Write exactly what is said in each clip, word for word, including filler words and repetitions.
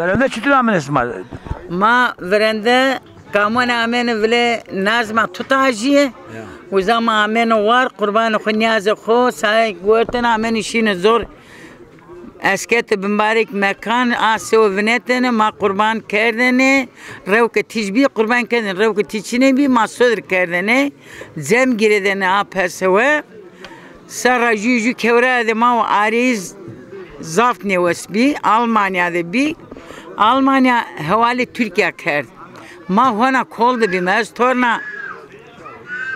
Verende çitur amene sima? Ma virende kamon amene vile Nazma Tutajîye. Ya. Uza ma amene war, qurbanê xo, niyazê xo, sayê wertene amene şîne zor. Eskete bimbarek mekan, a sewe vinetene, ma qurban kerdene. Rewke tîj bî, qurban kerdene. Rewke tîj çinê bî, ma sodir kerdene. Cem girêdene a persewe. Serra jû jû kewraya de ma û arêz zaf nêwes bî, Almanya de bî. Almanya hewalê Tirkîya kerd. Ma hona kol de bîme. Ez torna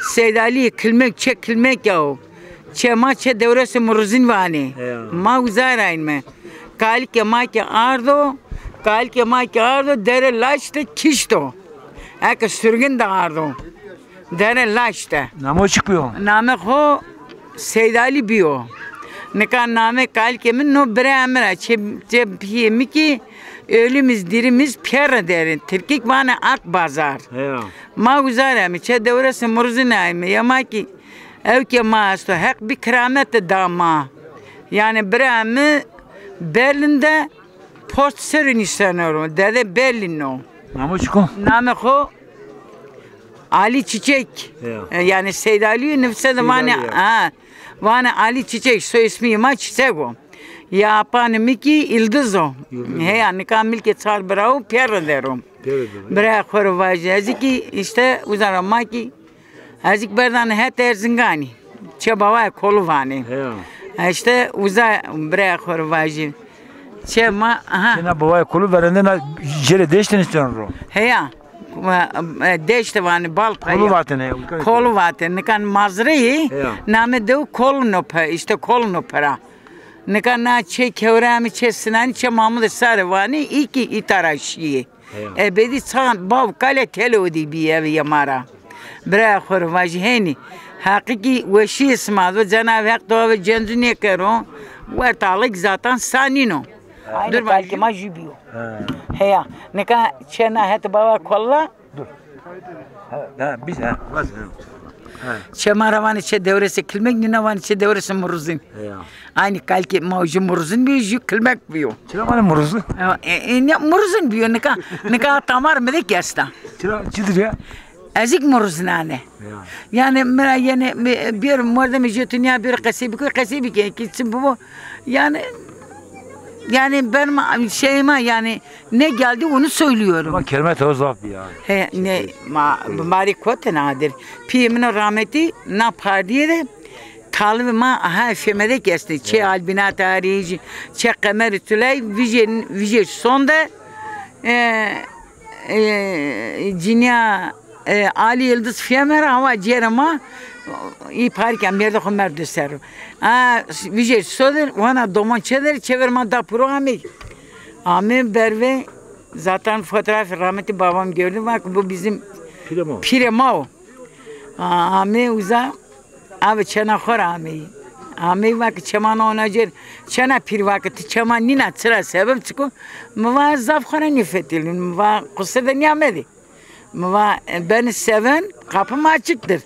Seydalî Kilmek, çê Kilmek ya o. Çê ma çê Dewresê Muruzin vanê. Ya. Ma uza ra ênme. Kalikê ma ke ardo, kalikê ma ke ardo, dere Laş de kişto. Eke surgin de ardo. Dere Laş de. Namo çik biyo? Name xo Seydalî biyo. Nika name kalikê mi no biraya mi ra. Çê, çê piyê mi kî ölümiz dirimiz piyerre derin. Tirkik vane Ak Bazar. Heya. Ma uza ra ême, çê Dewresê Muruzin ême. Ya ma kî ewkê ma esto. Heq bî kiramete da ma. Yanî biraya mi Berlin de post serî nişteno ro. Dede Berlin o. Namo çik o? Name xo Alî Çiçek. Ya. E, yanî Seydalî nifse de vanê, Seydalî ya. Ha, vanê Alî Çiçek, soy ismî ma Çiçek o. Ya apanê mi kî Îldiz o. Îldiz o. Heya, nika milkê çar bira o, piyerre der o. Piyerre der o. Biraya xo ro vajî. Ez kî îşte uza ra ma kî Ez kî berdane het Erzinganî. Çê Bawayê Kolu vanê. Heya. Ha, îşte uza biraya xo ro vajî. Çê ma, aha. Çêna Bawayê Kolu verende na cêrê deştî nişteno ro. Heya. Wa, e, deşte vanê, bal payî. Kolu vatene. Kolu vatene. Nika mazre yê, heya, name dew Kolu no pe, îşte Kolu no pera. Nika na çê kewraya mi, çê Sinanî, çê Mamudê Sarê vanê, î kî îta ra şîyê. Heya. Ebedî çand bav kale tele odî bî eve yê ma ra. Biraya xo ro vajî hênî. Heqî kî weşîyê sima do, Cenab Heq do eve cencû nêkero. Wertalık zaten sa nîno. Aynî kalikê ma jû bîyo. Ha. Heya. Nika çê na het Bawa Kolla. Dur. Ha, ha, biz, ha, vaz, ha. Ha. Çê ma ra vanê çê Dewresê Kilmek, nîna vanê çê Dewresê Muruzin. Heya. Aynî kalikê ma jû Muruzin bîyo, jû Kilmek bîyo. Çira vanê Muruzin? E, e, e, ne, Muruzin bîyo nika. Nika tamar mi de kî esta. Çira, çidir ya? Ez kî Muruzin ane. Ya. Yanî mi ra yenê, mi, bir mordemê jê tu nîya bir qesey bikir, qesey bikir, kî çi bibo. Yanî, yanî ben ma, şey ma, yanî ne geldi onu söylüyorum. Ama kelime to zaf ya. He, ne, ma, ma rê kote nadir. Piyê min o rahmetî, na pardîye de, talibê ma, ha, Fêmedek estê. Çê Albîna Tarî, çê Qemerî Tulay, vijê, vijê son de, e, e, cinîya, e, Alî Yildiz Fême ra, hawa cêrê ma, î parî ke mêrdê xo merdo ser o. A, vijê sodir, wana domon çêder, çêver ma da piro amey. Amê berve, zaten fotoğrafı rahmetli babam gördü, bak bu bizim pîrê ma o. Pîrê ma o. A, amê uza, abi çêna xo ra ameyî. Ameyî vake çê ma na ona cêr. Çêna pîr vake ti çê ma nîna, çira, sebeb çik o? Mi va zaf xo ra nîfetelîn. Mi va qusir de nîyamedî. Mi va, e, beni seven, kapım açıktır.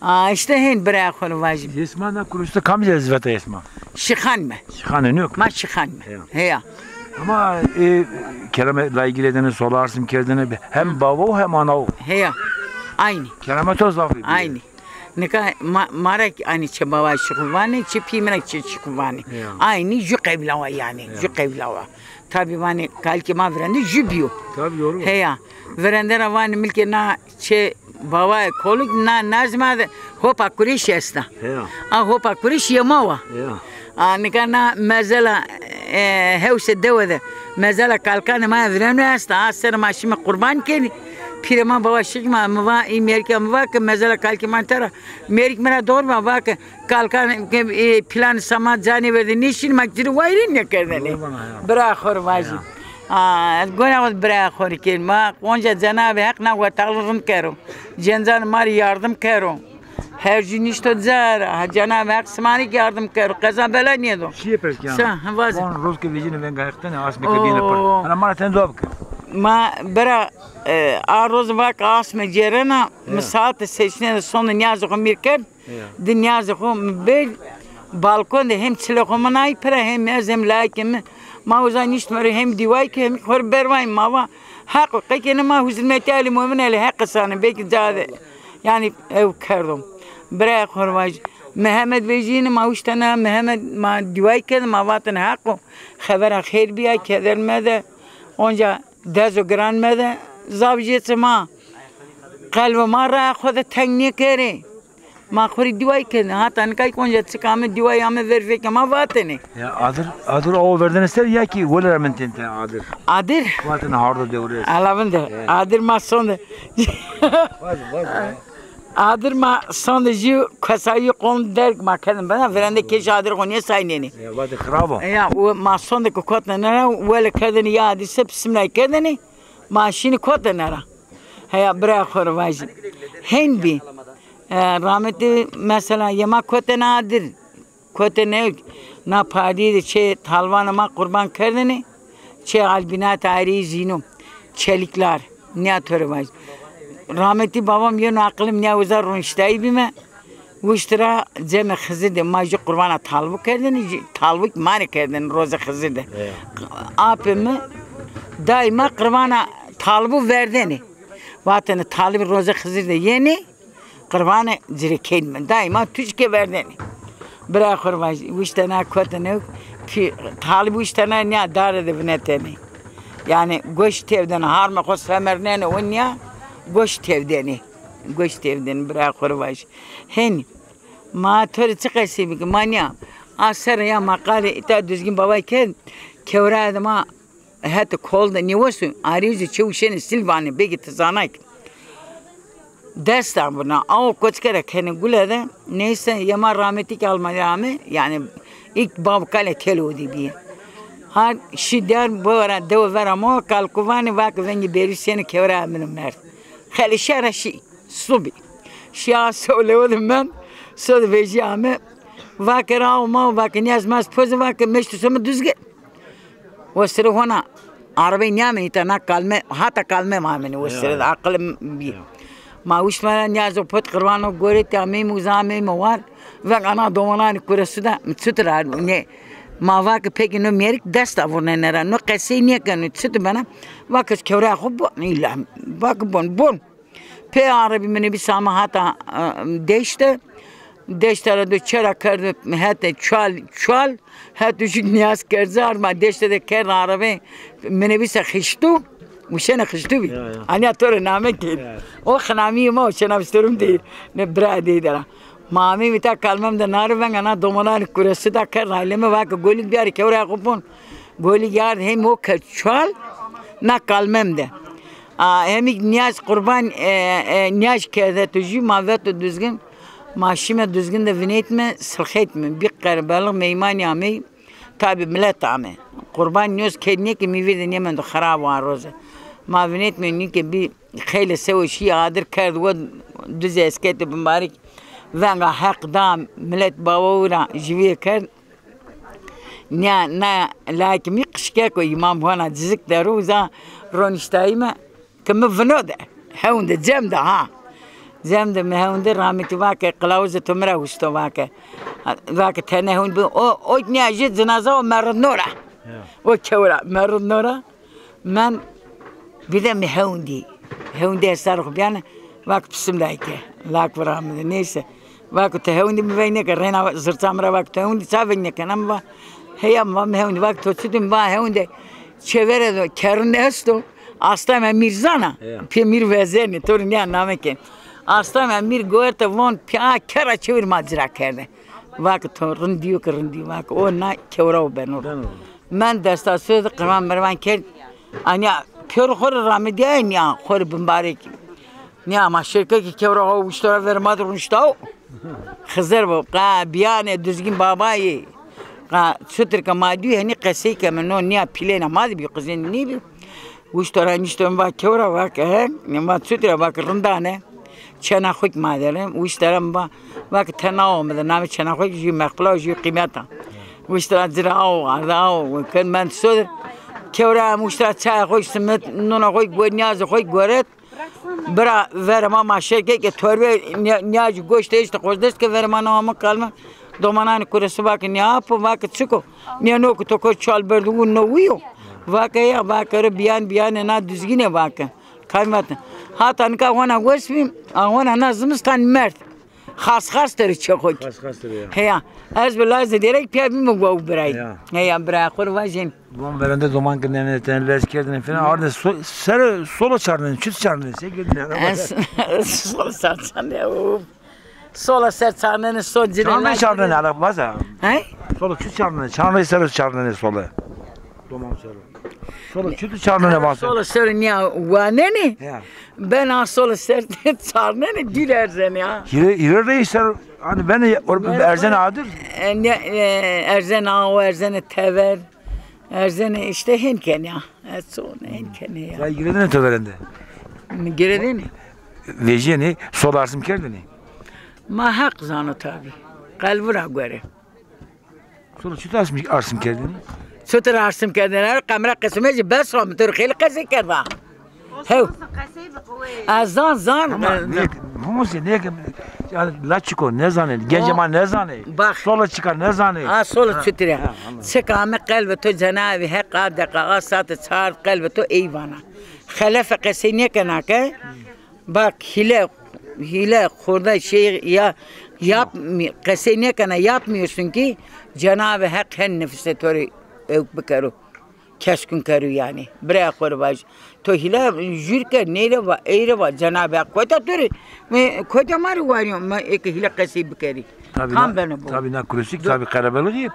A, îşte hên biraya xo ro vajî. Hêsma na Kuruşlu kamcî ez vete hêsma? Şixan me. Şixan ê nîyo? Ma Şixan me. Heya. Heya. Ama, e, kereme laygirêdene, solarsim kerdene, hem bava o hem ana o. Heya. Aynî. Kereme to zaf ê. Aynî. Nika ma, ma ra kî aynî çê bava Şixu vanê, çê pî mi ra çê Şixu vanê. Heya. Aynî jû qebîla wa yanî, heya, jû qebîla wa. Tabî vanê kalikê ma virende jû bîyo. Tabî, doğru. Heya. Virende ra vanê milkê na çê Bawayê Koluk na nazma de Hopa Kureş esta. Heya. A Hopa Kureş yê ma wa. Heya. A nika na mezela, e, hewsê dewe de mezela kalikanê ma ya vireno esta. A ser ma şîme qurban kenî. Pîrê ma bawa şik ma, mi va, î mêrike mi va ke mezela kalikê ma tera. Mêrik mi ra dor va, va ke Kalkan, e, plan sama canê verdê nêşîn, ma ci rê wayîrê nêkerdêne. Doğru bana ya. Bira xo ro vajî. Ya. A, ez gona xo bira xo rê kên. Ma onca Cenabê Heq na wertaxlî rind kero. Cencanê ma rê yardim kero. Her jû nişto car. Ha, Cenabê Heq sima rê kî yardim kero. Qeza bela nêdo. Şîye pers kena. Sa, ha, vaze. On roz ke vejîne venga Heq tene, asmê ke bîne pir. Oo. Hana ma ra tene dua bike. Ma bira, e, a roz vake asmê cêrena, ya, mi saete seşine de sonde nîyazê xo mîr kerd. Ya. Di nîyazê xo mi berd, balkon de hem çilê xo min ay pira, hem ez hem layikê mi Ma uza niştme rê hem dîway ke hem xo rê bervayî ma va. Heq o, qekêne ma huzurmetî Elî Mumin Elî Heq sane, belkî ca de. Yanî ew kerdo. Birayê xo rê vajî. Mihemed vejîne ma uştene, Mihemed ma dîway kerde, ma vatene Heq o. Xevera xêr bîya, keder mede. Onca dezo giran mede. Zaf jê çi ma. Qelbê ma raya xo de teng nêkerê. Ma xo rê dîway kerdêne. Hata nika kî onca çik ame dîway ame ver fekê ma vatêne. Ya adir, adir awo verdêne ser ya kî wele ra mintên te adir? Adir? Vatêne hardo dewres. Ala vinde. Adir ma sonde. Vaz, vaz, vaz. Adir ma sonde jû kesayî qom derg ma kerdêne bena. Verende kêş adir xo nêsaynêne. Ya vatê xirab o. Ya o ma sonde ke kotêne ra wele kerdêne ya adir se pisimlay kerdêne. Ma şîne kotêne ra. Heya bira xo rê vajî. Hên bî. E, rahmetî mesela yê ma kotêne adir. Kotêne na padî de çê talvanê ma qurban kerdêne. Çê Albînat ayrî zîno. Çeliklar. Nîya to rê vajî. Rahmetî babam yeno aqilî mi nîya uza roniştayî bîme. Wişt ra cemê Xizir de ma jû qurbana talvû kerdêne, jû talvû kî ma rê kerdêne rozê Xizir de. Apê mi daîma qurbana talvû verdêne. Vatêne talvî rozê Xizir de yenê, qurbanê ci rê kenîme. Daîma tûj ke verdêne. Bira xo rê vajî, wiştena kotêne, kî talvî wiştena nîya dare de vinetêne. Yanî goş tewdêne, harmê xo semernêne û nîya goş tewdêne. Goş tewdêne, bira xo rê vajî. Hênî. Ma to rê çi qesey bike, ma nîya. A serre ya ma qalê îta Duzgin Babay kerd, kewraya de ma hetê kol de nêwesto, arêzê çew şêne Silvanê, belkî ti zanay ke. Dest a vurna, awo koçike ra kenê gule de, neyse, yê ma rahmetî kî Almanya ame, yanî ilk bab kalê kelo de bîye. Ha şî diyar, bora dewe vera ma, kalkû vanê, vake vengê bêrî sêne kewraya min o merd. Xelî şera şî. Subî. Şîya sewlewe de mend, so de vejîya ame. Vake ra awo ma, vake nîyaz maz poze, vake meştu so mi Duzgin. O sire hona arabey nîyamenî îta, na kalme, hata kalme ma amenî o sire de aqilê mi bî. Ma wiştme ra nîyazo pot qirvano goretî ameyme uza ameyme war. Veng ana domananê kuresu de mi çutir ard nê. Ma vake pekî no mêrik dest avurnêne ra. No qesey nêkeno, çutir bena. Vake kewraya xo bon, îlla. Vake bon, bon. Pê arebî minibîs ame hata, e, deşte. Deşte ra do çera kerdo hetê çual, çual. Heto jû nîyaz kerze ard ma deşte de kerd arebe minibîse xiştû. Uşêne xiştû bî. Ya, ya. Anîya to rê name kên. Ya. O xinamîyê ma o çêna vistorim de. Ne bira de de ra. Ma ameyme îta kalmem de nare veng ana domananê kuresu de kerd ayleme vake golîk biyarê kewraya xo bon. Golîk ard hem o kerd çual na kalmem de. A, hemî nîyaz qurban, e, e, nîyaz kerde to jû ma veto Duzgin. Ma şîme Duzgin de vinetme, silxetme. Bî qerebelix meymanî amey, tabî milet ame. Qurban nîyoz ked nêke, mîvir de nêmendo xirab o a roze. Ma vinetme nîke bî xeylê sewe şî adir kerd, o duzê esketê bimbarîk. Venga Heq da milet bawe wira jivîye kerd. Nîya na layikê mi qişkek o, îmam hona cizik der o, uza roniştayîme ke mi vino de, hewn de, cem de ha. Cem de mi hewn de, rahmetî vake, qilawuzê to mi ra wişto vake. Vake tene hewn bi, o, o nîya jê cinaza o merindno ra. Ya. O kewra merindno ra. Men bide mi hewndî. Hewndî esar xo biyane, vak pisim dayke. Lak vira mi de. Neyse. Vak ti hewndî mi veng nêke. Reyna zirça mi ra vak ti hewndî ça veng nêkena mi va. Heya mi va mi hewndî. Vak to çi dû mi va hewndî. Çêvere do kerinde esto. Asta me mîr zana. Ya. Pê mîr vezenî. To rê nîya name ke. Asta me mîr guerte von pîya kera çêvir ma cira kerde. Vake to rindî yo ke rindî vake. O na kewra o beno. Beno. Men desta soyê de qirvan mirvan kerd. Anîya pêro xo rê ramidîyayê nîya xo rê bimbarek. Nîya ma şêrkekê kewra ho wişto ra verê ma de roniştawo. Xizir bo, qa bîyane Duzgin Babayî. Qa çutir ke ma dîyo henî qesey keme no nîya pîlêna ma de bî, qizênî nêbî. Wişto ra nişto mi va kewra, vake he, mi va çutir a, vake rindane. Çena xo kî ma der e. Wişta ra mi va, vake tena awo mi de, namê çena xo kî jû mexpila, jû qîmet a. Wişta ra ci ra awo arde, awo kerd, mend sodir. Kewra em wişta ra çaya xo kî, simit, nuna xo kî, niyazê xo kî goret. Bira verê ma, ma şêrkekê torbe, niya-, niyazî goştê eşte xo dest ke verê ma, nama mi kalme. Domananê kuresi vake, nîya apo, vake çik o? Nîya no ki to ko çal berdu wu no wi yo? Vake ya, vake ro biyan biyanê na Duzgîne vake. Kaymet. Hata nika hona wes bî, a hona na zimistan merd. Xas xas teri çexo ki. Xas xas teri ya. Heya. Ez bi lazê derek piya bîme guew biray. Ya. Heya, biraya xo ro vajên. Van verende doman girdêne, tenê lez kerdêne filan. Arde so-, ser solo çarnenê, çut çarnenê, se girdêne? Ez solo ser çarnenê, of. Solo ser çarnenê, so cire. Çarnenê, çarnenê, ala baza. He? Solo çut çarnenê, çarnenê sero çarnenê solo. Doman sero. Solo çut çarnenê baza. Solo sero nîya wanenê. Ya. Ben a solo ser çarnenê, dîr erzenê ya. Hîrê, hîrê rey ser, hani ben or-, erzenê adir. E, ne, e, erzenê awo, erzenê tever. Erzenê îşte hên kenê ya. Ez çon hên kenê ya. Ya girêdêne to verende? Mi girêdêne. Vejîyenê, sol arsim kerdêne? Ma Heq zano tabî. Qelbû ra gore. Sol çitur arsim, arsim kerdêne? Çitur arsim kerdêne? Qemra qismê zî bes o, mi to rê xeylê qesey kerda. Hew. Ez zan, zan. Ama ne, Humusê ne ke, yani la çik o nêzanê, gencê ma nêzanê. Bak. Solo çik a nêzanê. A solo çitur a. Ha, anladım. Çik ame qelbê to Cenabê Heq a deqa a saate çar qelbê to ey vana. Xelefe qesey nêkena ke. Bak hîle, hîle xorda şey ya, yap, qesey nêkena, yapmıyorsun ki Cenabê Heq hen nefisê to rê ewk bikero. Keskun kero yanî. Biraya xo rê vaj. To hîla jûr ke, ney rê va, ey rê va, Cenabê Heq kota to rê, mi kota ma rê warîyo, ma eke hîla qesey bikerî. Kam beno bo? Tabî na klasîk, tabî qerebelixî.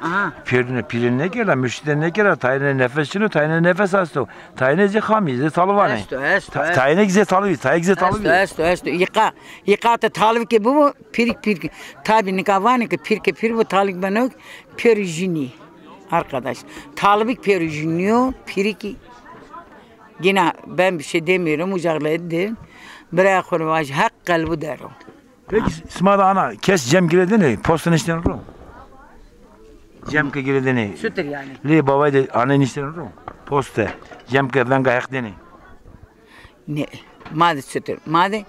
Pêrune pîrê nêkera, murşîde nêkera, tayêne nefes çin o, tayêne nefes esto. Tayêne zê xamî, zê talivanê. Esto, esto, esto. Tayêne zê talivî, tayêk zê talivî. Esto, esto, esto. Yîqa, yîqa te talivî ke bibo, pîrik pîrik. Tabî nika vanê ke pîrke pîr bo, talivîk beno, pêro jû nî. Arkadaş, talibik pêro jû nîyo, pîrikî. Gina ben bir şey demiyorum, ucakla edin. Biraya xo rê vaj, Heq qelbû der o. Peki sima de ana kes cem girêdêne, poste niştêne ro? Cem ke girêdêne. Çutir yanî? Lê bavay de anê niştêne ro? Poste. Cem ke venga Heq dêne. Ne, ma de çutir? Ma de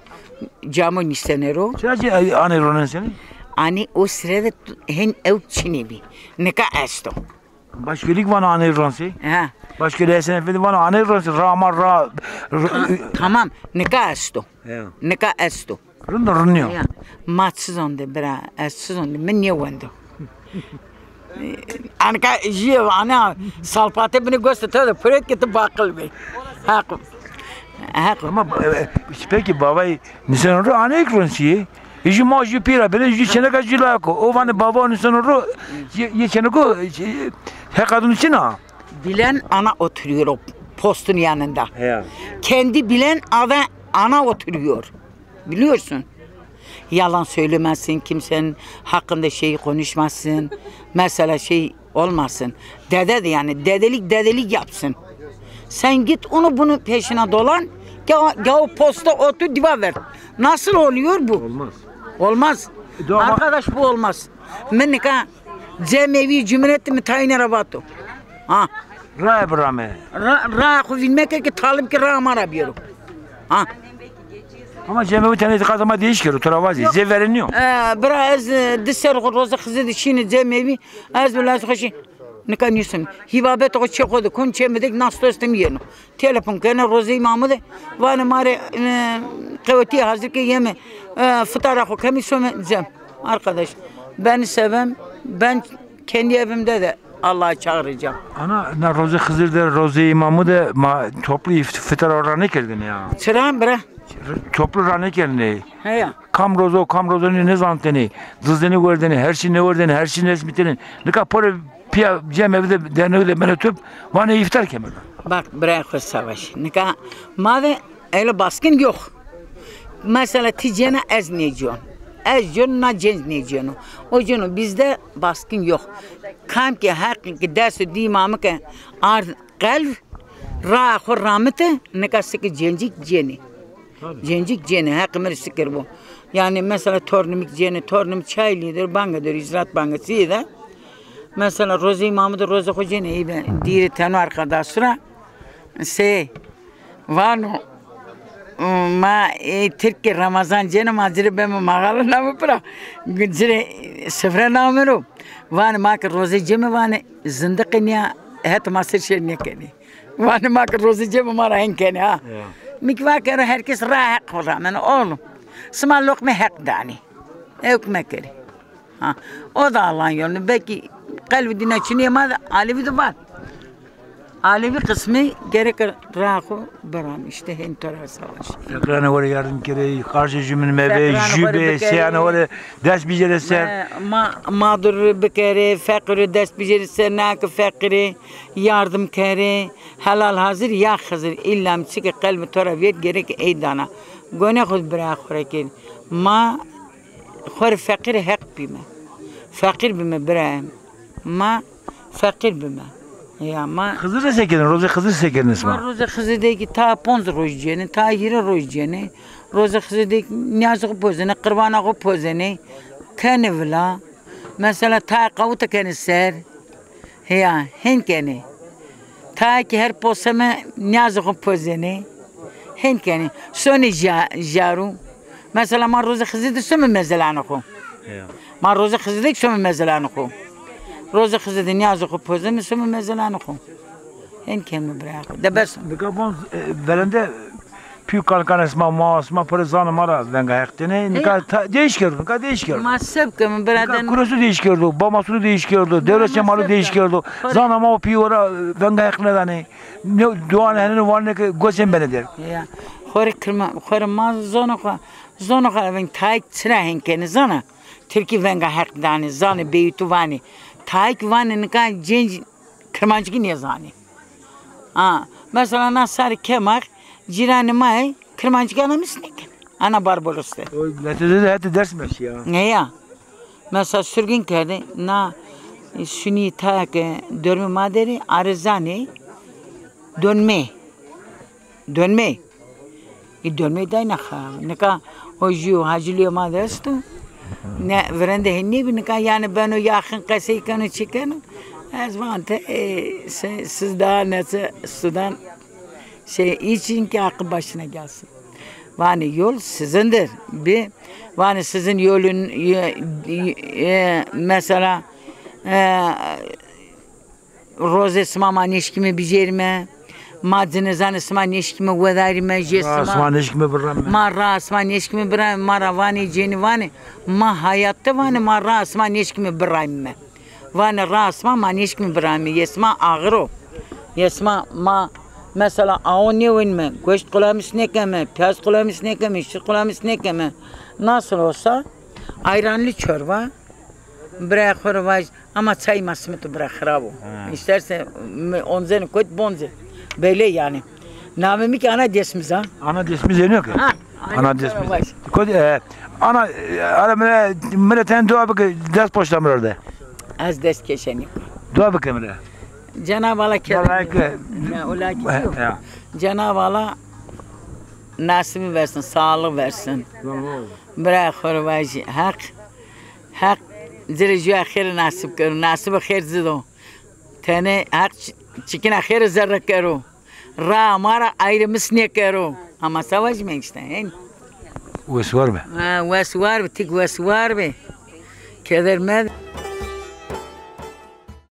camo nîstene ro. Çira ci anê ronenê senî? Anî o sire de hen ewk çinê bî. Nika esto. Başkölîk vano anê ronsê? Ha. Başkölî Hesen Efendi vano anê ronsê. Ra ma ra, ra. Tamam, nika esto. Ya. Nika esto. Rind o, rind nîyo. Ya. Ma çi zonde bira, ez çi zonde, mi nêwendo. Anka jîye ana salpate binê goştê to de purêt ke ti baqil bê. Heq. Heq. Ama e, e, peki bavay nîseno ro anêk ronsî yê? Jû ma jû pîra bêne, jû çêneka jû layeko. O vanê bava nîseno ro, yê, yê çêneko, e, Heq adûn çin a? Bilen ana oturuyor o postun yanında. Ya. Kendi bilen ada ana oturuyor. Biliyorsun. Yalan söylemesin, kimsenin hakkında şey konuşmasın. Mesela şey olmasın. Dede de yani dedelik dedelik yapsın. Sen git onu bunun peşine dolan. Gel, gel o posta otur, diva ver. Nasıl oluyor bu? Olmaz. Olmaz. E, doğru. Arkadaş, bu olmaz. Mi nika cemevî cumhuriyeti mi tayîne ra vato. Ha. Raye birame. Ra, ra xo vînme ke ki talib ki ra ma ra biyero. Ha. Ama cemevî tenê qada ma değiş kero, to ra vazî. Zê verênî yo. E, bira ez, e, di ser xo roze Xizir de şîne cemevî. Ez bila ez xo şî. Nika nîsim. Hî babet xo çê xo de kon, çê mi de nas dostim yeno. Telefon kene rozê îmamû de. Vanê ma rê, e, qewetîye hazir ke yeme. E, fitara xo kemî some cem. Arkadaş, beni seven, ben kendi evimde de Allah'ı çağıracağım. Ana, na rozê Xizir de, rozê îmamû de ma toplu ift-, fitara ra nêkerdêne ya. Çira bira? Toplu ra nêkerdêne. Heya. Kam rozo, kam rozo nê, nêzanitêne. Dizdêne werdêne, her çî nêwerdêne, her çî nêsmitêne. Nika pore pîya cemevî de, derneğî de beno top, vanê îftar keme. Bak, birayê xo Savaş. Nika ma de öyle baskın yok. Mesela ti cêna ez nêcon. Ez cêno, na cenc nêcêno. O cêno, bizde baskın yok. Kam ki Heq ki dest di îmamî ke ard qelb, raa xo ramite, nika sike cencîk cênê. Tabî. Cencîk cênê, heqê mi rê sikir bo. Yani mesela tornimik cênê, tornim Çaylî dir, bange dir, îcrat bange çîyê de. Mesela rozê îmamû de rozê xo cênê, ey be, dîrê tenu arkadaşu ra. Sey, vano, Ma, e, Tirkî Ramazan cêne, ma ci rê beme maxala name pira. Ci rê sifre name ro. Vanê ma ke rozê cême vanê zindiqê nîya het ma ser şêr nêkenê. Vanê ma ke rozê cême ma ra hên kenê ha. Ya. Mi kî va kero her kes ra heq xo rameno oğlum. Sima loqmê heq danê. Ewk mekerê. Ha. O da Allah'ın yolunu. Belki qelbî dîna çinîyê ma de Alevî de var. Alevî qismî gerek ra xo biran. İşte hên to ra savaş. Feqîranê xo rê yardim kerê, qarşê jumîn mevê, jû bê, seyana xo rê dest bicêrê ser. Ma, ma, mağduru bikerê, feqîrî dest bicêrê ser, na ki feqîrî yardim kerê. Helal hazir ya Xizir, îlla mi çike qelbî to ra vêt gerek ey dana. Gonê xo biraya xo rê kên. Ma xo rê feqîrê heq bîme. Feqîr bîme birayê mi. Ma feqîr bîme. Ya ma Xizir de se kenê, rozê Xizir se kenê sima? Ma rozê Xizir de kî ta ponc roj cênê, ta hîrê roj cênê. Rozê Xizir de kî nîyazê xo pozenê, qirbana xo pozenê. Kenê vila. Mesela ta qawite kenê ser. Heya, hên kenê. Ta ki her poseme nîyazê xo pozenê. Hên kenê. Sonê ja-, jaru. Mesela ma rozê Xizir de some mezelanê xo. Heya. Ma rozê Xizir de ki some mezelanê xo. Rozê Xizir de nîyazê xo pozeme some mezelanê xo. Hên keme biraya xo. De bes. Nika von, e, verende Pî û kalkanê sima, ma, sima pere zanê ma ra venga heq dênê. Nika ta-, değiş kerdo, nika değiş kerdo. Ma se bikeme birader. Nika Kuresu değiş kerdo, Bamasuru değiş kerdo, Dewlet Cemalî değiş kerdo. Zana ma û pî ora, e, venga heq nêdanê. Ne, duanê henêne vanê ke gocên benê der. Ya. Xo rê kirma, xo rê ma zonê xo, zonê xo veng tayk çira hên kenê zana. Tirkî venga heq danê, zanê beytu vanê. Tayk vanê nika cênc Kirmanckî nêzanê. Ha, mesela na sarê kemax cîranê ma yê, Kirmanckî ana mis nêkenê. Ana Barbaros de. O letê de hetê Dêrsim şîya. Ne ya. Mesela surgin kerdê, na şunî ta ke dormê ma der ê, arê zanê donmê. Donmê. Î donmê dayna xirab. Nika o jû hacilîyo ma de esto. Ne virende hên nêbî, nika yanî beno yaxin qesey keno, çi keno. Ez van te, e, se, siz daha nece sudan şey için ki aklı başına gelsin. Vanê yol sizindir. Bi, vanê sizin yolun, e, e, mesela, e, Rozê sima ma nêşkîme bijêrîme. Ma cinizanê sima nêşkîme wedarîme, jê sima. Ra sima nêşkîme biramîme. Ma ra sima nêşkîme biramîme, ma ra vanê cênî vanê. Ma hayatte vanê ma ra sima nêşkîme biramîme. Vanê ra sima ma nêşkîme biramîme. Yê sima axir o. Yê sima ma mesela awo nêwenîme, goşt qulamis nêkeme, piyaz qulamis nêkeme, şir qulamis nêkeme. Nasıl olsa ayranlı çorba, birayê xo rê vaj, ama çay ma simito bira xirab o. Ha. İsterse mi onzeni kot bonze. Böyle yani. Namê mi ki Ana Desmiz ha. Ana Desmiz êno ki? Ha, Ana Desmiz. Kot, e, ana, e, ara mi rê, mi rê ten dua bike, dest poşta mi rê de. Ez dest keşenî. Dua bike mi rê. Cenab-ı Allah keder. Cenab-ı Allah nasibî versin, sağlık versin. Birayê xo rê vajî. Heq, Heq ci rê jûya xêr nasib kero. Nasibê xêr ci do. Tenê Heq çi-, çikina xêr zerre kero. Ra ma ra ayrı mis nêkero. Ama savaş me işte, hên. Wes war be. Ha, wes war be, tik wes war be. Keder me.